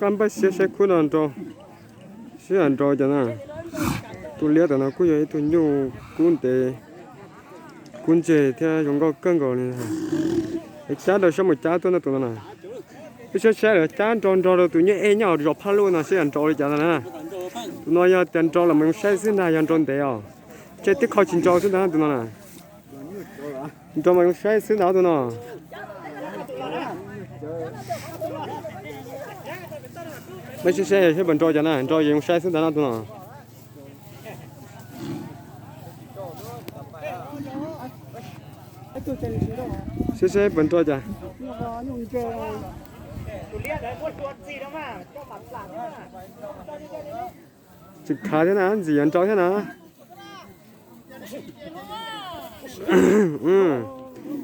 Kab npaj siab saib khub no nrau, seb yog nrau cas na. Tus liab tam no kuj yog ib tug nyuj kub ntev, kub ntseg thiab zoo nkauj kawg nkaus li. Cab rau sab mus cab tuaj no tus no na. Wb saib saib lawv cab nrau nrau rau tus nyuj ej nyob zos Phaj Luj no seb yog nrau li cas ntag na. Tus no yog tias nrau los mas zoo saib xwb ntag, yog nrau ntev os. Ces twb kho tsis nrau xwb ntag tus no na. Nrau mas zoo saib xwb ntag tus no. Peb saib saib seb puas nrau cas na, nrau ces zoo saib xwb ntag no tus no. Saib saib puas nrau cas. Tsis khav thiab na, ntxim yuav nrau thiab na.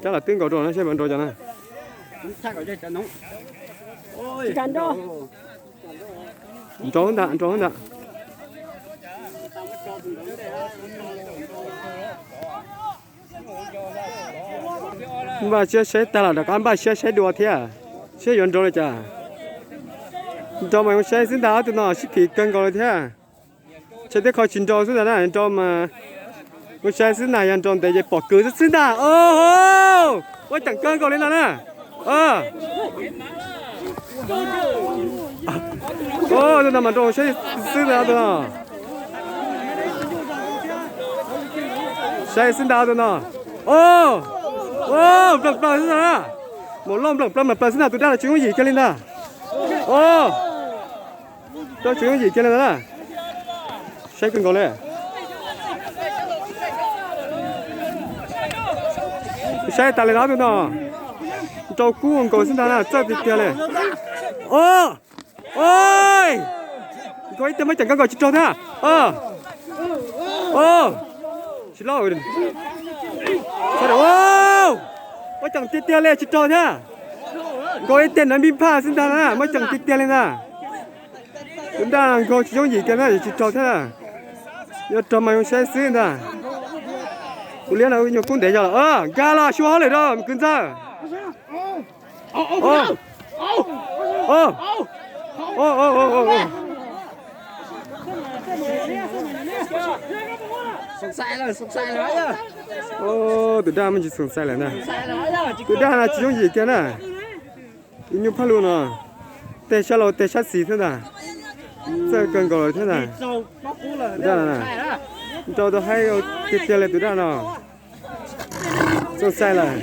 Cab los twb nkaus rau no seb puas nrau cas na. Nrau ntag, nrau ntag. Npaj siab saib tag los rov qab npaj siab saib dua thiab, seb yuav nrau li cas. Nrau mas zoo saib xwb ntag, ob tug no sib phim kawg nkaus li thiab. Ntshe twb kho tsis nrau xwb ntag na, nrau mas zoo saib xwb ntag, yog nrau ntev ces pom kwv xwb xwb ntag. Muab ceem kawg nkaus li no na. Tus no mas nrau saib xwb ntag tus no. Saib xwb ntag tus no. Npleem plaws xwb ntag na. Mus loj npleem plaws npleem plaws xwb ntag, tus daj no tsis yooj yim kiag li ntag. Rau tsis yooj yim kiag li ntag na. Saib kawg nkaus li. Saib tas li ntag tus no. Nrau kub nkaus xwb ntag na, txawj tiag tiag li. Nkaus ib teg muab ceem kawg nkaus tsis raug thiab. Tsis laub. Muab ceem tiag tiag li tsis raug thiab. Nkaus ib teg nrov npij nphaj xwb ntag na, muab ceem tiag tiag li ntag. Tus daj nkaus tsis yooj yim kiag na, tsis raug thiab. Yuav raug mas zoo saib xwb ntag. Tus liab no nyuag kub ntev yog los nkag los xyuas hauj lwm rau kwv ntxawg. Tus daj muaj tsis xoom xais lawm ntag. Tus daj no tsis yooj yim kiag na. Tus nyuj Phaj Luj no, teg sab laug teg sab xis thiab ntag. Txawj kawg nkaus lawm thiab ntag. Tus daj no, nrau tau haib tiag tiag li tus daj no. Xoom xais lawm.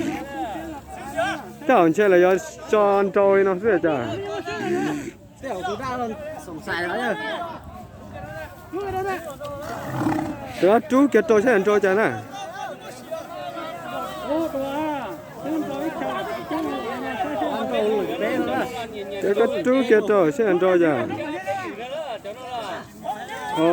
Tej zaum ntshe lawv yuav tso nrau li no xwb cas. Rov qab rub kiag rau saib nrau cas na. Rov qab rub kiag rau saib nrau cas. Os.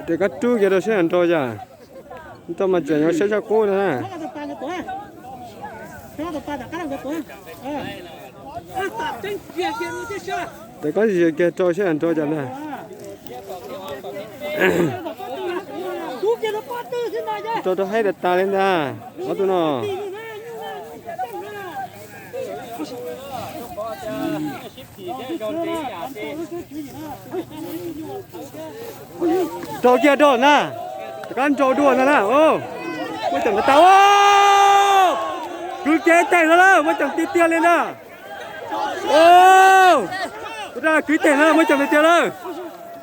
Rov qab rub kiag rau saib nrau cas. Nrau mas tseem yuav saib sab qub no na. Rov qab zis kiag rau saib nrau cas ntag. Nrau rau haib tas tas li ntag ob tug no. Nrau kiag rau na. Rov qab nrau dua ntag na. Muab ceem tas tas. Kwv kiag ib teg no lawm, muab ceem tiag tiag li ntag. Tus daj no kwv ib teg no muab ceem tiag tiag lawm.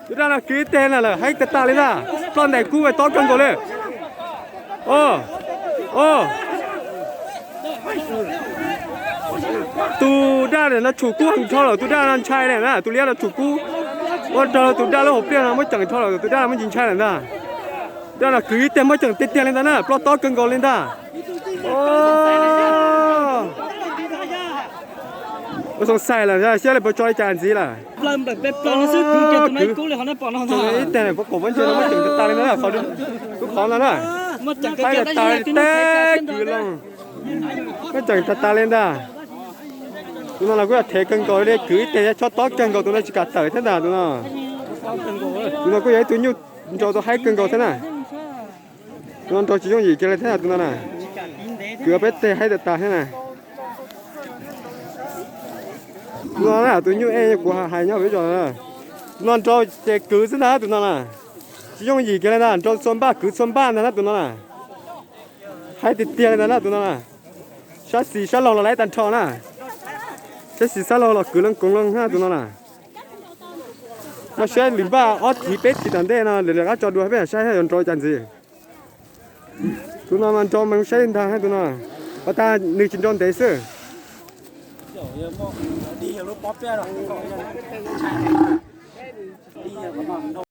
Tus daj no kwv ib teg no lawm, haib tas tas li ntag. Ploj ntais kub tob kawg nkaus li. Tus daj no tshum kub heev dhau lawm, tus daj no ntshai lawm na, tus liab no tshum kub. Ua rau tus daj lub hauv pliaj no muab ceem dhau lawm, tus daj no muab ntsis ntshai lawm ntag. Tus daj no kwv ib teg muab ceem tiag tiag li ntag na, ploj tob kawg nkaus li ntag. Ua xoom xais lawm, saib li puas tso li cas ntxiv lawm. Ib teg puab qaum puab ntse no muab ceem tas tas li ntag, lub qhov no na. Haib tas tas li teb kwv loo. Muab ceem tas tas li ntag. Tus no los kuj yog thev kawg nkaus li, kwv ib teg chob tob kawg nkaus, tus no tsis kam tawm thiab ntag tus no. Tus no kuj yog ib tug nyuj nrau tau haib kawg nkaus thiab na. Tus no nrau tsis yooj yim kiag li thiab na tus no na. Kwv peb teg haib tas tas thiab na. Tus no na tus nyuj ej kuv hais nyob peb zos na. Tus no nrau ces kwv xwb ntag tus no na. Tsis yooj yim kiag li ntag, nrau txhua npaj kwv txhua npaj ntag na tus no na. Haib tiag tiag li ntag na tus no na. Sab xis sab laug los laib tag nrho na. Sab xis sab laug los kwv leej koov leej na tus no na. Mas saib lwm npaj ob thiv peb thiv tom ntej no lwm lwm qab tso dua peb saib yuav nrau cas ntxiv. Tus no mas nrau mas saib ntag tus no. Ua tas nws tsis nrau ntev xwb.